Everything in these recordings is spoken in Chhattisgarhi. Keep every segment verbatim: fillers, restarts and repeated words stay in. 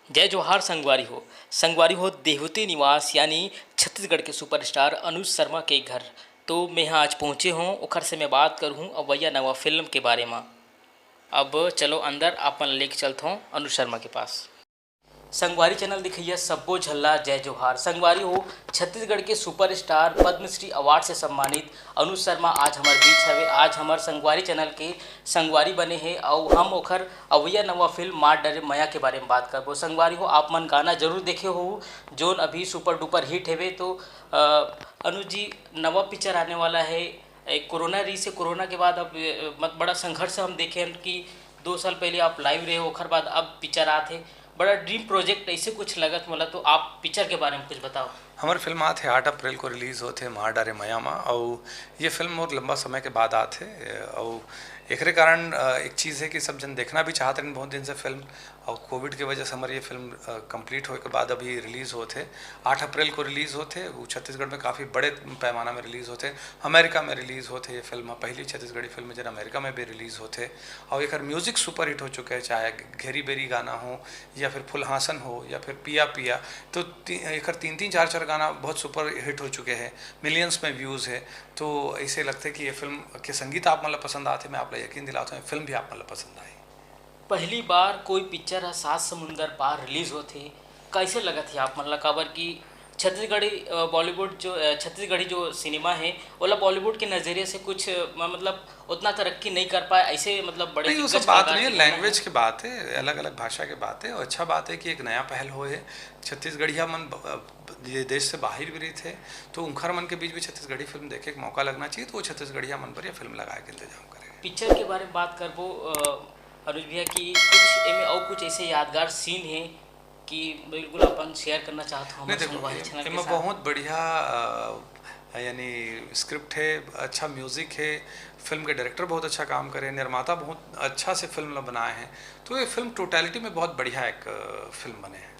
जय जोहार संगवारी हो। संगवारी हो, देहूती निवास यानी छत्तीसगढ़ के सुपरस्टार अनुज शर्मा के घर। तो मैं यहाँ आज पहुँचे हूँ, ओखर से मैं बात करहूँ अवैया नवा फिल्म के बारे में। अब चलो अंदर, अपन लेके चलत हूँ अनुज शर्मा के पास। संगवारी चैनल दिखैया सब्बो झल्ला जय जोहार। संगवारी हो, छत्तीसगढ़ के सुपरस्टार पद्मश्री अवार्ड से सम्मानित अनुज शर्मा आज हमर बीच हवे। आज हमर संगवारी चैनल के संगवारी बने हे, अउ हम ओखर अवैया नवा फिल्म मार डरे मया के बारे में बात करबो। संगवारी हो, आप मन गाना जरूर देखे हो, जोन अभी सुपर डुपर हिट हेवे। तो अ, अनुज जी, नवा पिक्चर आने वाला है। एक कोरोना रही से, कोरोना के बाद अब अ, मत बड़ा संघर्ष हम देखे हन कि दो साल पहले आप लाइव रहे, ओखर बाद अब पिक्चर आत है। बड़ा ड्रीम प्रोजेक्ट ऐसे कुछ लगत मोला, तो आप पिक्चर के बारे में कुछ बताओ। हमारी फिल्म आत है, आठ अप्रैल को रिलीज होत है मार डारे मया मा। और ये फिल्म बहुत लंबा समय के बाद आत है। और एकरे कारण अ, एक चीज़ है कि सब जन देखना भी चाहत रहे बहुत दिन से फिल्म, और कोविड के वजह से हमारी ये फिल्म कंप्लीट होए के बाद अभी रिलीज होत है। आठ अप्रैल को रिलीज होत है। वो छत्तीसगढ़ में काफ़ी बड़े पैमाना में रिलीज होत है। अमेरिका में रिलीज होत है ये फिल्म, पहली छत्तीसगढ़ी फिल्म जन अमेरिका में भी रिलीज होत है। और एकर म्यूजिक सुपर हिट हो चुका है, चाहे घेरी बेरी गाना हो या फिर फुलहासन हो या फिर पिया पिया। तो ती, एकर तीन तीन चार चार गाना बहुत सुपर हिट हो चुके हैं, मिलियंस में व्यूज़ है। तो ऐसे लगते कि ये फिल्म के संगीत आप मतलब पसंद आते, मैं आप ला यकीन दिलाता हूँ, ये फिल्म भी आप मतलब पसंद आई। पहली बार कोई पिक्चर ह सात समुंदर पार रिलीज होत हे, कैसे लगत हे आप मन ला? काबर कि छत्तीसगढ़ी अ, बॉलीवुड जो अ, छत्तीसगढ़ी जो सिनेमा हे, ओला बॉलीवुड के नज़रिए से कुछ अ, म- मतलब उतना तरक्की नहीं कर पाए, ऐसे मतलब बड़े नहीं, वो सब दिग्गज बात कलाकार नहीं है, के कहना लैंग्वेज है। की बात है, अलग अलग भाषा की बात है। और अच्छा बात है कि एक नया पहल हो है। छत्तीसगढ़िया मन ब- अ, ये देश से बाहर भी रही थे, तो उनखर मन के बीच भी छत्तीसगढ़ी फिल्म देखे के मौका लगना चाहिए, तो वो छत्तीसगढ़िया मन पर यह फिल्म लगाए के इंतजाम करेंगे। पिक्चर के बारे में बात करबो अ, अनुज भैया, कि कुछ एमे अउ कुछ ऐसे यादगार सीन हे कि बिल्कुल अपन शेयर करना चाहत हो नहीं, हमारे देखो, संगवारी ए-, चैनल के एमा साथ। बहुत बढ़िया, अ, यानी स्क्रिप्ट है, अच्छा म्यूजिक है, फिल्म के डायरेक्टर बहुत अच्छा काम करे, निर्माता बहुत अच्छा से फिल्म ला बनाए हैं। तो ये फिल्म टोटलिटी में बहुत बढ़िया एक अ, फिल्म बने हैं।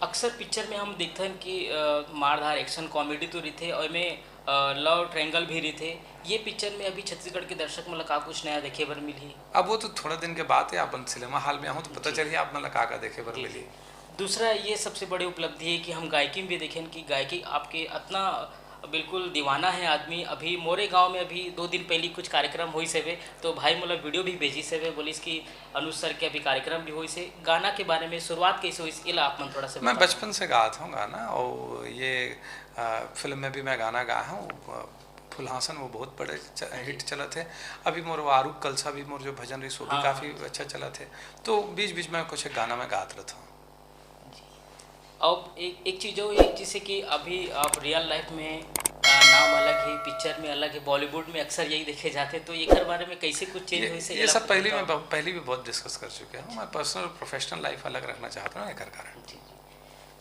अक्सर पिक्चर में हम देखते हैं कि अ, मारधार एक्शन कॉमेडी तो रहिथे और में लव ट्रायंगल भी रहिथे। ये पिक्चर में अभी छत्तीसगढ़ के दर्शक मन ला का कुछ नया देखे बर मिलही? अब वो तो थोड़ा दिन के बात है, अपन सिनेमा हॉल में आहूँ तो पता जी। चलही आप मन ला का का देखे बर जी, मिलही। जी। दूसरा ये सबसे बड़ी उपलब्धि है कि हम गायकी में भी देखें कि गायकी आपके इतना बिल्कुल दीवाना है आदमी। अभी मोरे गांव में अभी दो दिन पहले कुछ कार्यक्रम होइस हवे, तो भाई मोला वीडियो भी भेजिस हवे, बोलिस कि अनुज सर के अभी कार्यक्रम भी होइस हे। गाना के बारे में शुरुआत कैसे होइस, एला आप मन थोड़ा सा मैं बताओ। बचपन से गात हूँ गाना, और ये अ, फिल्म में भी मैं गाना गाया हूँ। अ, फुलहासन वो बहुत बड़े च-, हिट चलत है। अभी मोर आरुग कलसा भी मोर जो भजन रही, वो भी हाँ, काफ़ी हाँ। अच्छा चलत है। तो बीच बीच में कुछ एक गाना मैं गात रहता हूँ। जी। अब एक, एक चीज़ और, एक जैसे कि अभी आप रियल लाइफ में अ, नाम अलग है, पिक्चर में अलग है, बॉलीवुड में अक्सर यही देखे जाते, तो एकर बारे में कैसे कुछ चेंज ये, होइस हे, ये एला सब कुछ पहले बताओ। मैं ब-, पहले भी बहुत डिस्कस कर चुके हैं। मैं पर्सनल प्रोफेशनल लाइफ अलग रखना चाहता हूँ एकर कारण। जी, जी।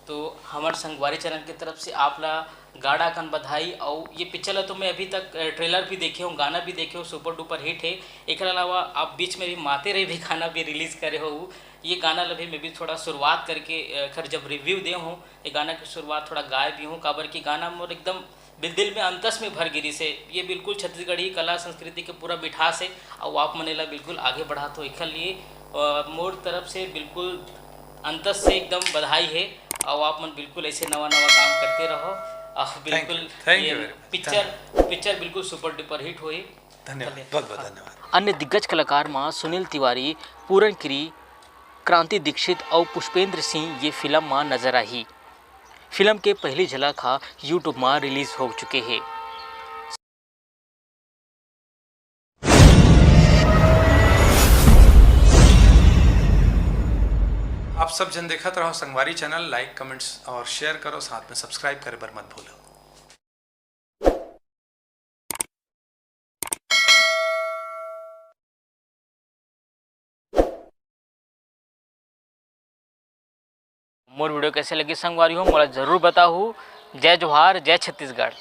तो हमर संगवारी चैनल की तरफ से आप ला गाड़ा कन बधाई। और ये पिक्चर ला तो मैं अभी तक अ, ट्रेलर भी देखे हूँ, गाना भी देखे हूँ, सुपर डुपर हिट है। एकर अलावा आप बीच में भी माते रे भी गाना भी रिलीज करे हो, ये गाना ला भी मैं भी थोड़ा शुरुआत करके अ, एकर जब रिव्यू दे हूँ, ये गाना की शुरुआत थोड़ा गाए भी हूँ, काबर कि गाना मोर एकदम बिल-, दिल में अंतस में भर गिरी से। ये बिल्कुल छत्तीसगढ़ी कला संस्कृति के पूरा मिठास है, और आप मन एला बिल्कुल आगे बढ़ात हो। एकर लिए अ, मोर तरफ से बिल्कुल अंतस से एकदम बधाई है, और आप मन बिल्कुल ऐसे नवा नवा काम करते रहो। और Thank you, बिल्कुल thank you ये very much। पिक्चर, धन्यवाद। पिक्चर बिल्कुल सुपर डुपर हिट होई। धन्यवाद, धन्यवाद। बहुत बहुत धन्यवाद। अन्य दिग्गज कलाकार मां सुनील तिवारी, पूरन किरी, क्रांति दीक्षित अउ पुष्पेंद्र सिंह ये फिल्म मां नजर आही। फिल्म के पहली झलक हा YouTube मां रिलीज हो चुके हे। आप सब जन देखत रहो संगवारी चैनल, लाइक, कमेंट्स और शेयर करो, साथ में सब्सक्राइब करे बर मत भूलो। मोर वीडियो कैसे लगी संगवारी हो, मोला जरूर बताहू। जय जोहार, जय छत्तीसगढ़।